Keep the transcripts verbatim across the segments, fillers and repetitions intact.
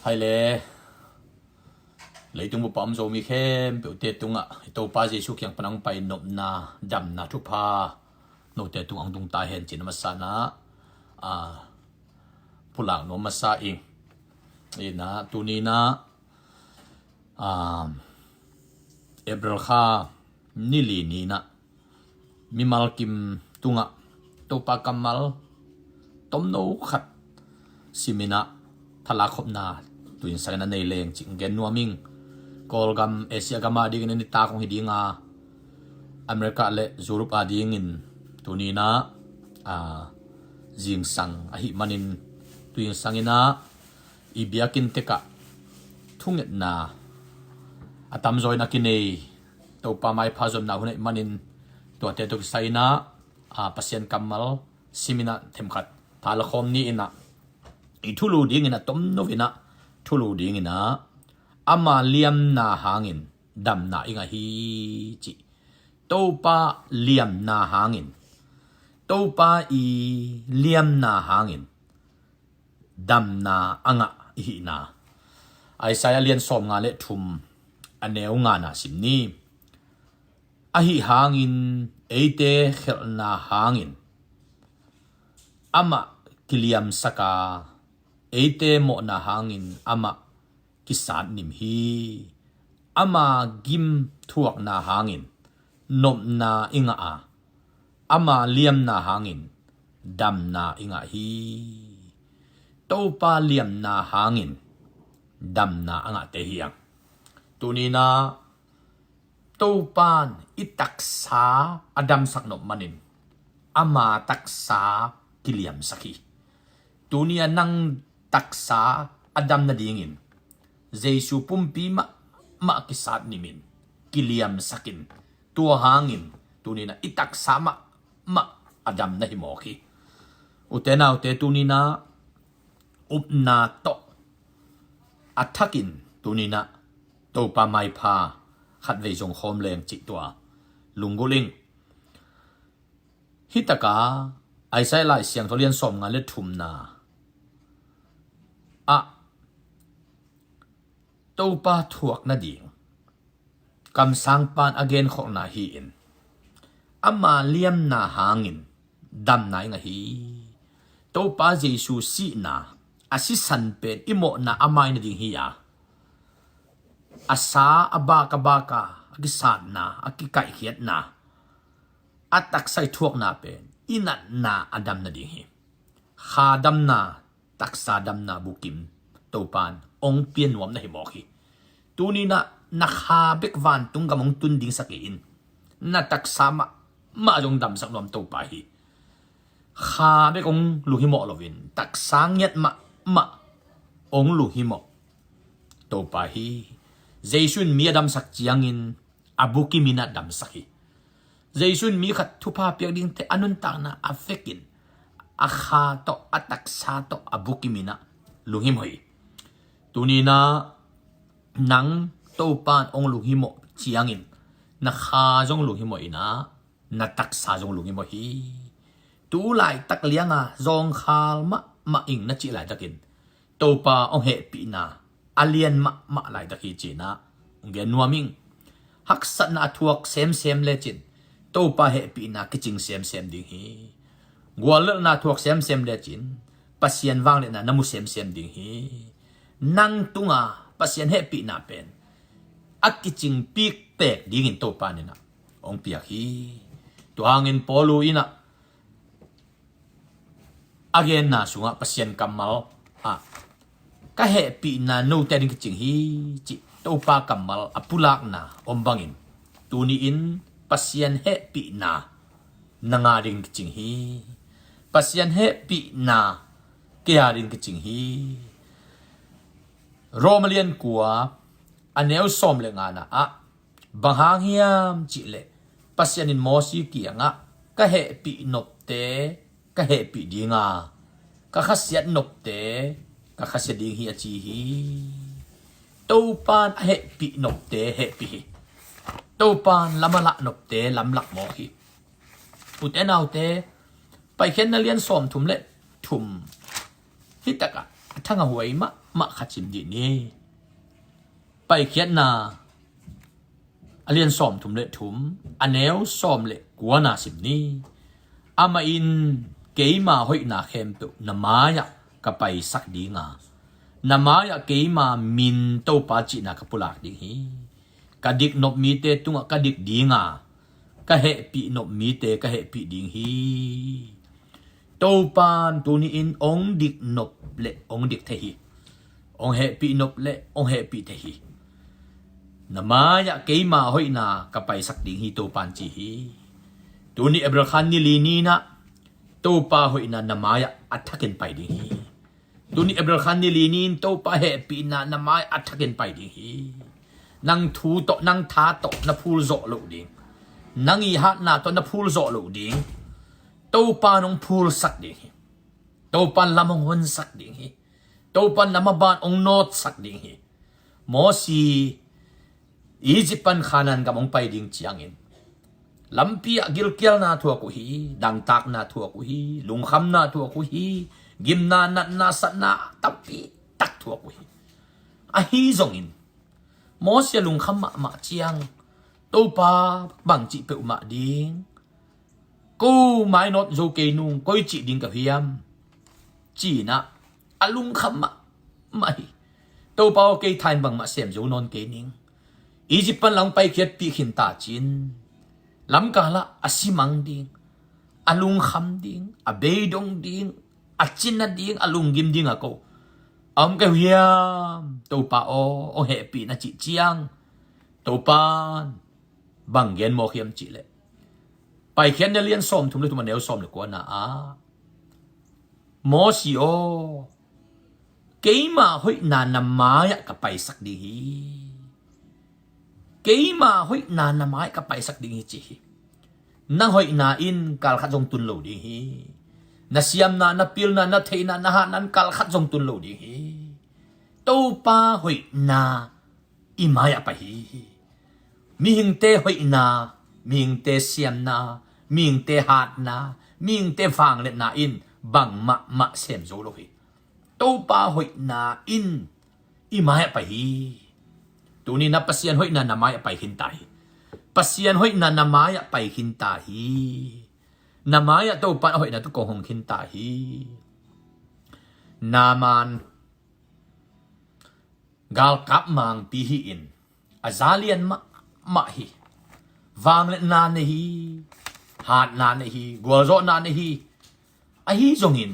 Hai le, leitung bupa om Zomi khempeuhte tungah i Topa Jesu kiang pan ang pai nopna, damna thupha note tungah ang tung ta hen cin a masa na, a, pulak nuam masa ing. Ina, tuni na, a, April kha ni li ni na, mimal kim tungah Topa kammal tomno khat simin ah thalak khopna tuin sangin a nei leng cih gen nuam ing. Kawlgam Asia gam a dingin a nitak hong hi ding a, America le Europe a dingin tuni na, a, zingsang ahih manin tuin sangin ah i biakinn tekah thungetna a tamzaw in a kinei Topa maipha zonna hun ahih manin tuate tawh kisai in ah, a, Pasian kammal simin ah themkhat pha la khawm ni in ah, i thulu dingin ah tomno in ah thulu dingin ah, ama liamna hangin damna i ngah hi, cih. Topa liamna hangin, Topa i liamna hangin damna a ngah i hihna. Isaiah lian sawmnga le thum, a neu ngana sim ni. Ahi hangin eite khelhna hangin amah kiliamsak a, eite mawhna hangin amah kisatnim hi. Ama gim thuakna hangin nopna i ngah a, ama liamna hangin damna i ngah hi. Topa liamna hangin damna a ngahte hi ang. Tuni na Topan i taksa a damsak nop manin ama taksa kiliamsak hi. Tuni a nang taksa a dam nadingin Jesu pumpi mahmah kisatnimin, kiliamsakin, tua hangin tuni na i taksa mahmah a dam na hi mawk hi. Ute naute, tuni na upna tawh a thakin tuni na Topa maipha khatvei zong khawm leng cih tua lunggulh ing. Hitaka Isaiah Lai Siangtho lian sawmnga le thumna ah Topa thuak nading kamsangpan a genkholhna hi-in, ama liamna hangin damna i ngah hi. Topa Jesu sihna, a sisan pen i mawhna a mai nading hi a, a sa a bak a bak a, a kisatna, a kikaihkhiatna, a taksa i thuakna pen i natna a dam nading hi. Kha damna, taksa damna bukim Topan ong pia nuam na hi mawk hi. Tuni na na kha bek vantung gam ong tun dingsak in, na taksa mahmah zong damsak nuam Topa hi. Kha bek ong lunghimawh loin taksa ngiat mahmah ong lunghimawh Topa hi. Jesu in mi a damsak ciangin a bukim in a damsak hi. Jesu in mi khat thupha piak dingte a nuntakna a vekin a kha tawh, a taksa tawh, a bukim in a lunghimawh hi. Tuni na nang Topan ong lunghimawh ciangin na kha zong lunghimawh in a, na taksa zong lunghimawh hi. Tu laitak lianga zawngkhal mahmah ing na cih laitakin Topa ong hehpihna a lian mahmah laitak hi cih na ong gen nuam ing. Haksatna a thuak semsem lecin Topa hehpihna kicing semsem ding hi. Guallelhna a thuak semsem lecin Pasian vangliatna na mu semsem ding hi. Nang tunga Pasian hehpihna pen a kicing pikpek dingin Topa in a ong piak hi. Tua hangin Paulu in a a genna sungah Pasian kammal ah, ka hehpihna note a ding kicing hi, cih Topa kammal a pulakna om bangin tuni in Pasian hehpihna nang a ding kicing hi. Pasian hehpihna kei a ding kicing hi. Roma lian kua a neu sawm le ngana ah bang hang hiam cihleh Pasian in Mosi kiangah ka hehpih nopte ka hehpih dinga, ka khasiat nopte ka khasia ding hi a ci hi. Topan a hehpih nopte hehpih hi. Topan lam a lah nopte lamlak mawk hi. Ute naute, Paikhiatna lian sawmthum le thum hitakah a thang a huai mah mahmah khat sim dih ni. Paikhiatna a lian sawm thum le thum, a neu sawm le kuana sim ni. Amah in, keima hoihna khempeuh na mai-ah ka paisak dinga, na mai-ah keima min Topa cihna ka pulak ding hi. Ka diknop mite tungah ka dik dinga, ka hehpih nop mite ka hehpih ding hi. Topan tuni-in hong diknop le hong dik thei hi. Hong hehpih nop le hong hehpih thei hi. Na mai-ah keima hoihna ka paisak ding hi, Topan ci hi. Tuni April kha ni li ni-in ah Topa hoihna na mai-ah a thakin pai ding hi. Tuni April kha ni li ni-in Topa hehpihna na mai-ah a thakin pai ding hi. Nang thu tawh, nang tha tawh na phul zawh loh ding. Nang i hatna tawh na phul zawh loh ding. Topan hong phulsak ding hi. Topan lam hong honsak ding hi. Topan lam a ban hong nawtsak ding hi. Mosi Egypt pan Khanaan gam hong pai ding ciangin lampi ah gilkialna thuak uh hi, dangtakna thuak uh hi, lungkhamna thuak uh hi, gimna, natna, satna tampi tak thuak uh hi. Ahi zongin Mosi a lungkham mahmah ciang, Topa bang cih peuhmah ding, ko mainawt zo kei nung, koi cih ding ka hiam, ci-in ah a lungkham mahmah hi. Topa aw, kei thain bangmah sem zo nawn kei ning. Egypt pan la hong paikhiatpih khin ta cin, lamkal ah a simang ding, a lungkham ding, a beidong ding, a cina ding, a lunggim ding a ko a om ka hiam, Topa aw, hong hehpih na cih ciang, Topan bang gen mawk hiam cih leh, Paikhiatna lian sawm thum le thum, a neu sawm le kuana ah, Mosi aw, keima hoihna na mai-ah ka paisak ding hi. Keima hoihna na mai-ah ka paisak ding hi, ci hi. Nang hoihna in kal khat zong tun lo ding hi. Na siamna, na pilna, na theihna, na hatna in kal khat zong tun lo ding hi. Topa hoihna i mai-ah pai hi. Mihingte hoihna, mihingte siamna, mihingte hatna, mihingte vangliatna in bangmah mah sem zo lo hi. Topa hoihna in i mai-ah pai hi. Tuni-in ah Pasian hoihna na mai-ah pai khin ta hi. Pasian hoihna na mai-ah pai khin ta hi. Na mai-ah Topa a hoihna tawh kong hong khin ta hi. Naaman galkap mangpi hi-in, a za lian mahmah hi. Vangliatna nei hi, hatna nei hi, gualzawhna nei hi. Ahi zongin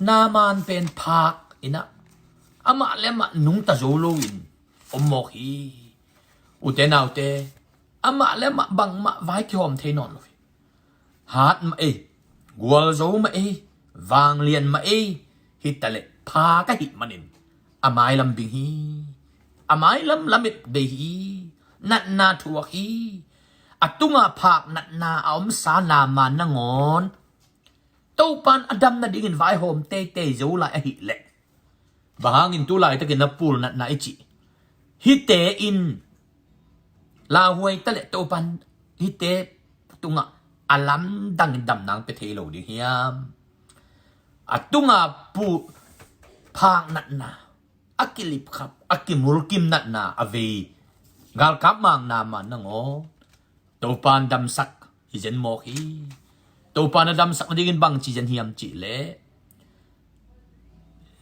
Naaman pen phak in ah amah le amah nungta zo loin om mawk hi. Ute naute, amah le amah bangmah vai kihawm thei nawn lo hi. Hat mah ei, gualzo mah ei, vanglian mah ei, hi taleh phak ahih manin a mailam bing hi. A mailam lamet bei hi. Natna thuak hi. A tunga phak natna a omsa Naaman nangawn Topan a dam nadingin vaihawm teitei zo lai ahih leh, bang hangin tu laitakin na pul natna i cih hihte in lauhuai taleh Topan hihte tungah a lamdangin damna hong pia thei lo ding hiam? A tunga pu phak natna, a kilipkhap, a kimulkim natna a vei galkap mang Naaman nangawn Topan damsak hi zen mawk hi. Topan a damsak nadingin bang ci zen hiam cih leh,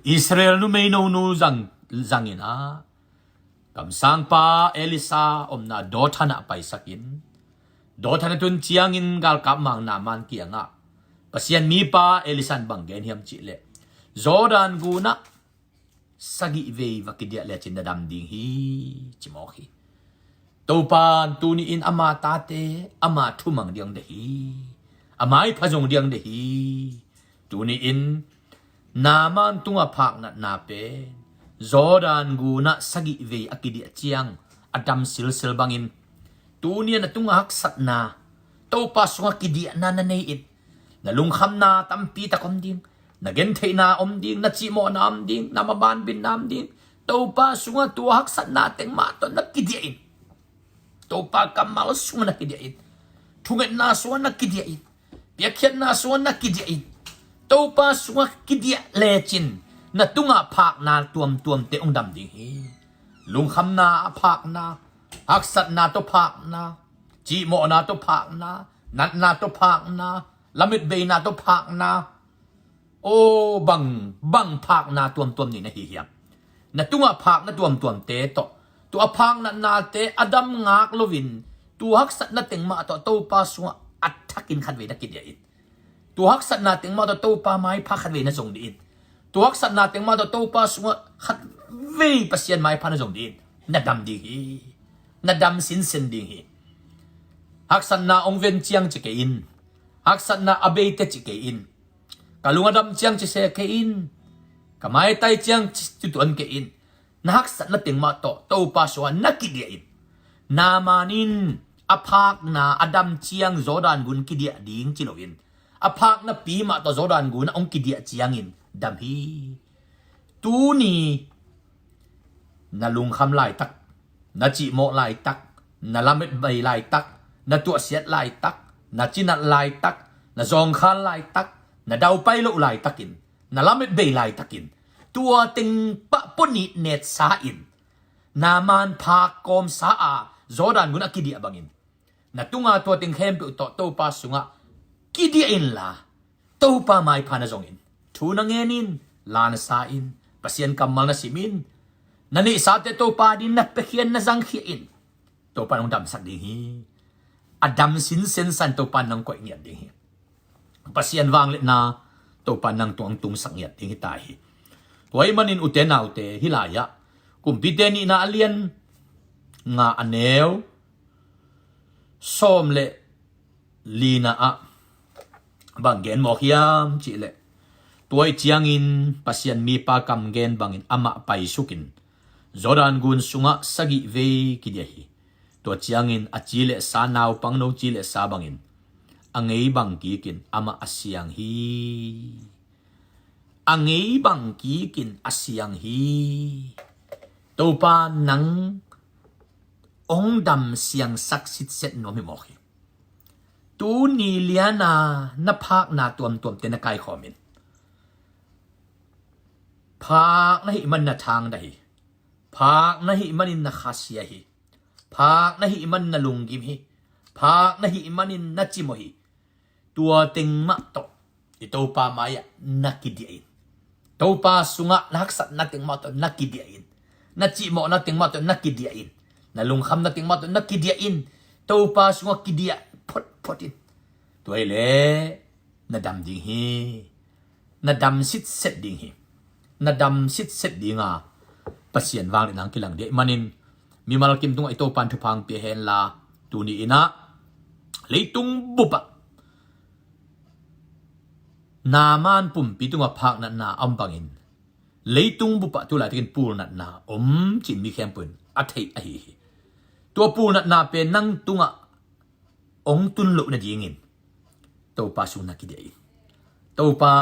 Israel numei nonu zang, zangin ah kamsangpa Elisha omna Dothan ah paisakin, Dothan a tun ciangin galkap mang Naaman kiangah Pasian mipa Elisha in bang gen hiam cih leh, Jordan gun ah sagih vei va kidiah lecin na dam ding hi, ci mawk hi. Topan tuni-in ama tate ama thumang ding deih hi. A maipha zong ding deih hi. Tuni-in Naaman tunga phak natna pen Jordan gun ah sagih vei a kidiah ciang a dam silsil bangin, tuni-in a tunga haksatna, Topa sungah kidiahna na nei in, na lungkhamna tampi tak om ding, na gentheihna om ding, na cihmawhna om ding, na mabanbinna om ding. Topa sungah tua haksatna teng mah tawh na kidiah in, Topa kammal sungah na kidiah in, thungetna sungah na kidiah in, piakkhiatna sungah na kidiah in, Topa sungah kidiah lecin Na tungah phakna tuamtuamte hong dam ding hi. Lungkhamna a phakna, haksatna tawh phakna, cihmawhna tawh phakna, natna tawh phakna, lametbeina tawh phakna. Aw, bang, bang phakna tuamtuam nih na hi hiam? Na tungah phakna tuamtuamte tawh, tua a phaknatnate a dam ngak loin, tua haksatna teng mah tawh Topa sungah a thakin khatvei na kidiah in. Tua haksatna teng mah tawh Topa maipha khatvei na zong dih in. Tua haksatna teng mah tawh Topa sungah khatvei Pasian maipha na zong dih in. Na dam ding hi. Na dam sinsen ding hi. Haksatna hong ven ciang ci kei in. Haksatna a beite ci kei in. Ka lung a dam ciang ci se kei in. Ka maitai ciang ci tuan kei in. Na haksatna teng mah tawh Topa sungah na kidiah in. Naaman in a phakna a dam ciang Jordan gun kidiah ding ci loin, a phakna pi mah tawh Jordan gun ah hong kidiah ciangin dam hi. Tuni na lungkham laitak, na cihmawh laitak, na lametbei laitak, na tuahsiat laitak, na cinat laitak, na zawngkhal laitak, na daupai loh laitakin, na lametbei laitakin, tua teng pah pua nitnetsa in, Naaman phak kawmsa a Jordan gun a kidiah bangin, na tunga tua teng khempeuh tawh Topa sungah kidiah inla, Topa maipha na zongin, thu na ngenin, la na sa in, Pasian kammal na simin, na neihsate Topa din na piakhian, na zangkhia in. Topa nong damsak ding hi. A dam sinsensan Topa nong koih ngiat ding hi. Pasian vangliatna Topa nang tungah tungsak ngiat ding hi ta hi. Tua ahih manin ute naute, hih lai-ah Kumpite nihna a lian nga a neu sawm le lina ah bang gen mawk hiam cihleh, tua ih ciangin Pasian mipa kam gen bangin amah paisukin Jordan gun sungah sagih vei kidiah hi. Tua ciangin a ci le sa, naupangno ci le sa bangin a ngei bang kikin amah a siang hi. A ngei bang kikin a siang hi. Topa nang hong dam siangsak sitset nuam hi mawk hi. Tuni liana na phakna tuamtuamte na kaikhawmin, phak na hih manin na thangdah hi. Phak na hih manin na khasia hi. Phak na hih manin na lunggim hi. Phak na hih manin na cimawh hi. Tua teng mah tawh i Topa mai-ah na kidiah in. Topa sungah na haksatna teng mah tawh na kidiah in. Na cihmawhna teng mah tawh na kidiah in. Na lungkhamna teng mah tawh na kidiah in. Topa sungah kidiah photphot in. Tua hileh na dam ding hi. Na dam sitset ding hi. Na dam sitset dinga Pasian vangliatna hong kilang ding ahih manin, mimal kim tungah i Topan thupha hong pia henla, tuni inah leitung bupah Naaman pumpi tungah phaknatna a om bangin, leitung bupah tu laitakin pulnatna om cin mi khempeuh in a theih ahi hi. Tua pulnatna pen nang tungah hong tun loh nadingin Topa sung na kidiah in. Topa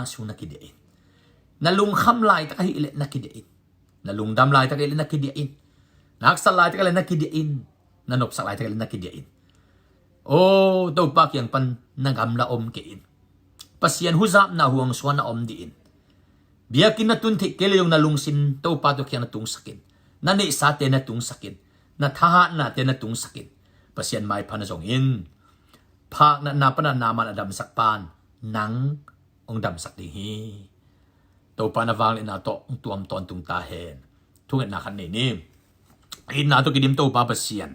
sung na kidiah in. Na lungkham laitak ahih leh na kidiah in. Na lungdam laitak ahih leh na kidiah in. Na haksat laitak ahih leh na kidiah in. Na nopsak laitak ahih leh na kidiah in. Aw, Topa kiang pan na gamla om kei in. Pasian huzapna huang suan na om dih in. Biakinn na tun theih kei leh zong na lungsim Topa tawh kiang na tungsak in. Na neihsate na tungsak in. Na thahatnate na tungsak in. Pasian maipha na zong in. Phaknatna pana Naaman a damsak pan nang hong damsak ding hi. Topa na vangliatna tawh hong tuam tawntung ta hen. Thungetna khat nei ni. Itna tawh kidim Topa Pasian,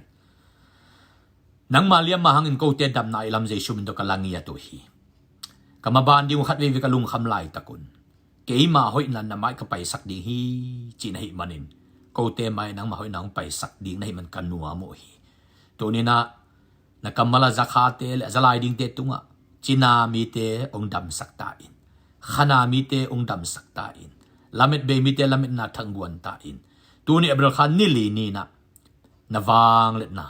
nangma liamma hangin kote damna i lam Jesu min tawh ka la ngiat uh hi. Ka maban ding uh khat veivei ka lungkham laitak un, keima hoihna na mai ka paisak ding hi, cih na hih manin, kote mai nangma hoihna hong paisak ding na hih man ka nuam uh hi. Tuni inah na kammal a zakhate le a zalai dingte tungah cina mite hong damsak ta in. Khana mite hong damsak ta in. Lametbei mite lametna thangguan ta in. Tuni April kha ni li ni inah na vangliatna,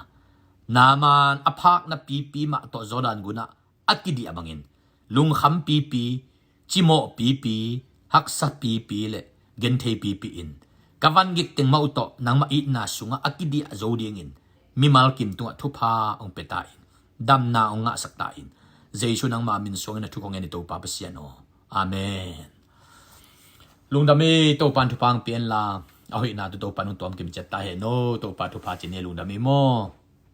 Naaman a phakna pipi mah tawh Jordan gunah a kidiah bangin, lungkham pipi, cimawh pipi, haksa pipi le genthei pipi in, ka van gik teng mah uh tawh nangmah itna sungah a kidiah zo dingin mimal kim tungah thupha hong pia ta in. Damna hong ngahsak ta in. Jesu nangma min suangin na thu kong ngen hi Topa Pasian aw. Amen. Lungdam ei, Topan thupha ang pian la. A hoihna tu Topan hong tuam kim ciat ta hen aw. Topa thupha ci ni, lungdam ei maw.